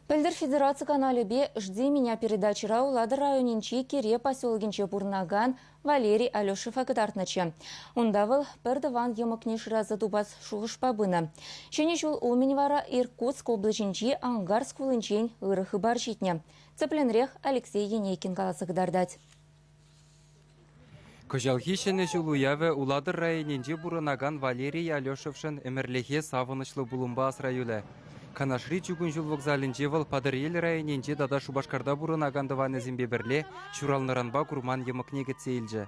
Пӗлтӗр федераци каналӗпе «Жди меня» передачӑра Улатӑр районӗнчи Кире поселокӗнче пурӑнакан Валерий Алешева кӑтартнӑччӗ. Унта вӑл пӗр тӑван йӑмӑкне шыраса тупас шухӑшпа пынӑ. Ҫӗнӗ ҫул умӗн вара Иркутск облаҫӗнчи Ангарск хулинчен ырӑ хыпар ҫитнӗ. Тӗплӗнрех Алексей Енейкин каласа кӑтартать. Кӑҫалхи Ҫӗнӗ ҫул уявӗ Улатӑр районӗнче пурӑнакан Валерий Алешевшӑн ӗмӗрлӗхе савӑнӑҫлӑ пулӑмпа асра юлӗ. Канашри чукун ҫул вокзалӗнче вӑл Патӑрьел районӗнче тата Шупашкарта пурӑнакан тӑванӗсемпе пӗрле ҫуралнӑранпа курман йӑмӑкне кӗтсе илчӗ.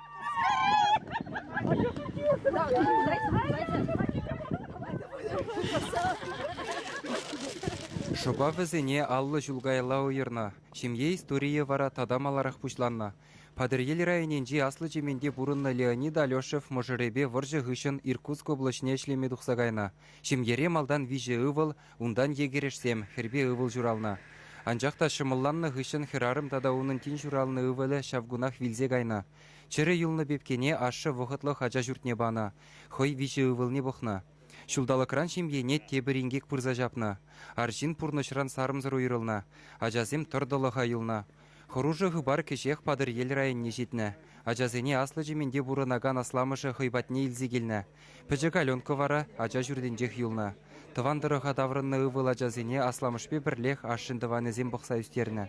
Шӑпа вӗсене 50 ҫул каялла уйӑрнӑ. Ҫемье историйӗ вара тата маларах пуҫланнӑ. Патӑрьел районӗнчи Аслӑ Чементе пурӑннӑ Леонид Алешев мӑшӑрӗпе вӑрҫӑ хыҫҫӑн Иркутск облаҫне ӗҫлеме тухса кайнӑ. Ҫемьере малтан виҫӗ ывӑл, унтан йӗкӗрешсем, хӗрпе ывӑл ҫуралнӑ. Анчах та ҫӑмӑлланнӑ хыҫҫӑн хӗрарӑм тата унӑн тин ҫуралнӑ ывӑлӗ ҫав кунах вилсе кайнӑ. Чӗрӗ юлнӑ пепкене ашшӗ вӑхӑтлӑх ача ҫуртне панӑ, хӑй виҫӗ ывӑлне пӑхнӑ. Ҫулталӑкран ҫемьене тепӗр инкек пырса ҫапнӑ. Арҫын пурнӑҫран сарӑмсӑр уйрӑлнӑ, ачасем тӑр тӑлӑха юлнӑ. Хӑрушӑ хыпар кӗҫех Патӑрьел районне ҫитнӗ. Ачасене Аслӑ Чементе пурӑнакан асламӑшӗ хӑй патне илсе килнӗ. Пӗчӗк Аленка вара ача ҫуртӗнчех юлнӑ. Тӑван тӑрӑха таврӑннӑ ывӑл ачасене асламӑшпе пӗрлех ашшӗн тӑванӗсем пӑхса ӳстернӗ.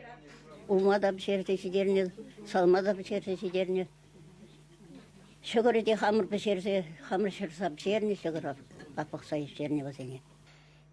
Улма та пӗҫерсе ҫитернӗ, салма та пӗҫерсе ҫитернӗ. Ҫӑкӑрӗ те хамӑр пӗҫерсе, хамӑр ҫӑрса пӗҫернӗ ҫӑкӑра пӑхса ӳстернӗ вӗсене.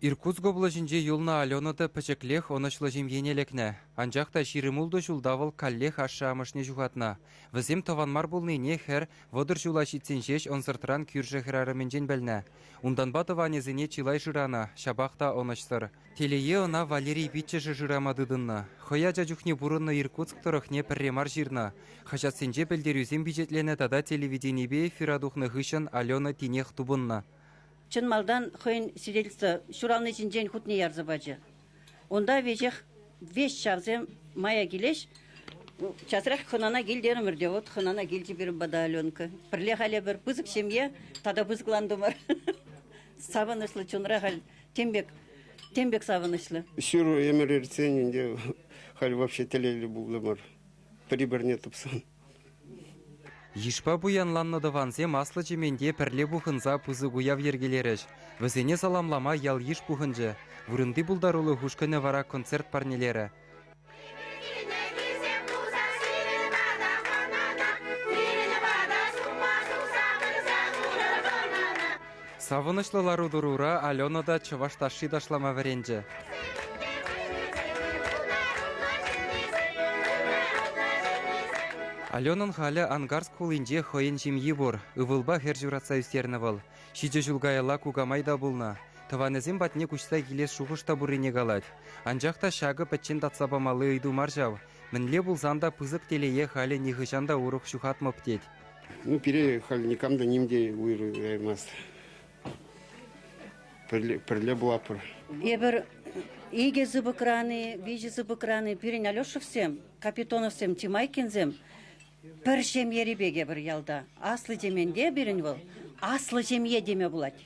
Иркутск облаҫӗнче юлнӑ Алена та пӗчӗклех ӑнӑҫлӑ ҫемьене лекнӗ. Анчах та 26 ҫулта вӑл каллех ашшӗ-амӑшне ҫухатнӑ. Вӗсем тӑван мар пулнине хӗр 30 ҫула ҫитсен ҫеҫ ӑнсӑртран кӳршӗ хӗрарӑмӗнчен пӗлнӗ. Унтанпа тӑванӗсене чылай шыранӑ, ҫапах та ӑнӑҫсӑр. Телее ӑна Валерий пиччӗшӗ шырама тытӑннӑ. Хӑй ача чухне пурӑннӑ Иркутск тӑрӑхне пӗрре мар ҫырнӑ. Хаҫатсенче пӗлтерӳсем пичетленӗ тата телевиденипе эфира тухнӑ хыҫҫӑн Алена тинех тупӑннӑ. Чӑн малтан хӑйӗн свидетельство ҫурални ҫинчен хутне ярса пачӗ. Унта веҫех веҫ ҫавсем мая килеҫ. Часрах хӑнана кил терӗмӗр те, вот хӑнана килчӗ пирӗн пата Аленка. Пӗрле халӗ пӗр пысӑк ҫемье тата пысӑклантӑмӑр. Савӑнӑҫлӑ чунра халь тем пек, тем пек савӑнӑҫлӑ. Ҫур ӗмӗр иртсен ӗнтӗ халь вообще телейлӗ пултӑмӑр. Пӗри-пӗрне тупсан. Йышпа пуянланнӑ тӑвансем Аслӑ Чементе пӗрле пухӑнса пысӑк уяв йӗркелерӗҫ. Вӗсене саламлама ял-йыш пухӑнчӗ. Вырӑнти пултарулӑх ушкӑнӗ вара концерт парнелерӗ. Савӑнӑҫлӑ лару-тӑрура Алена та чӑваш ташши ташлама вӗренчӗ. Аленӑн халӗ Ангарск хулинче хӑйӗн ҫемйи пур. Ывӑлпа хӗр ҫуратса ӳстернӗ вӑл. Ҫичӗ ҫул каялла кукамай та пулнӑ. Тӑванӗсем патне куҫса килес шухӑш та пуррине калать. Анчах та ҫакӑ пӗччен татса памалли ыйту мар ҫав. Мӗнле пулсан та пысӑк телее халӗ нихӑҫан та урӑх ҫухатмӑп тет. Ну, пире халь никам та ним те уйӑраймасть. Пӗрле пулатпӑр. Эпир икӗ сыпӑкран-и, виҫӗ сыпӑкран-и пирӗн Алешевсем, Капитоновсем, Тимайкинсем пӗр ҫемьери пек эпир ялта. Аслӑ Тементе пирӗн вӑл аслӑ ҫемье теме пулать.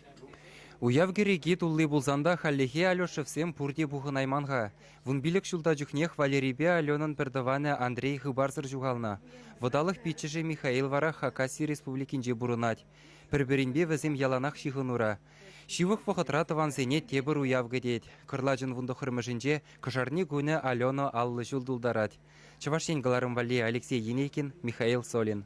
Уяв кӗреки тулли пулсан та хальлӗхе Алешевсем пурте пухӑнайман-ха. 15 ҫулта чухнех Валерипе Аленӑн пӗртӑванӗ Андрей хыпарсӑр ҫухалнӑ. Вӑталӑх пиччӗшӗ Михаил вара Хакаси Республикинче пурӑнать. Пӗр-пӗринпе вӗсем яланах ҫыхӑнура. Ҫывӑх вӑхӑтра тӑвансене тепӗр уяв кӗтет. Кӑрлачӑн 19-мӗшӗнче Кӑшарни кунӗ Алена 50 ҫул тултарать. Чӑваш Ен кӑларӑм валли Алексей Енейкин, Михаил Солин.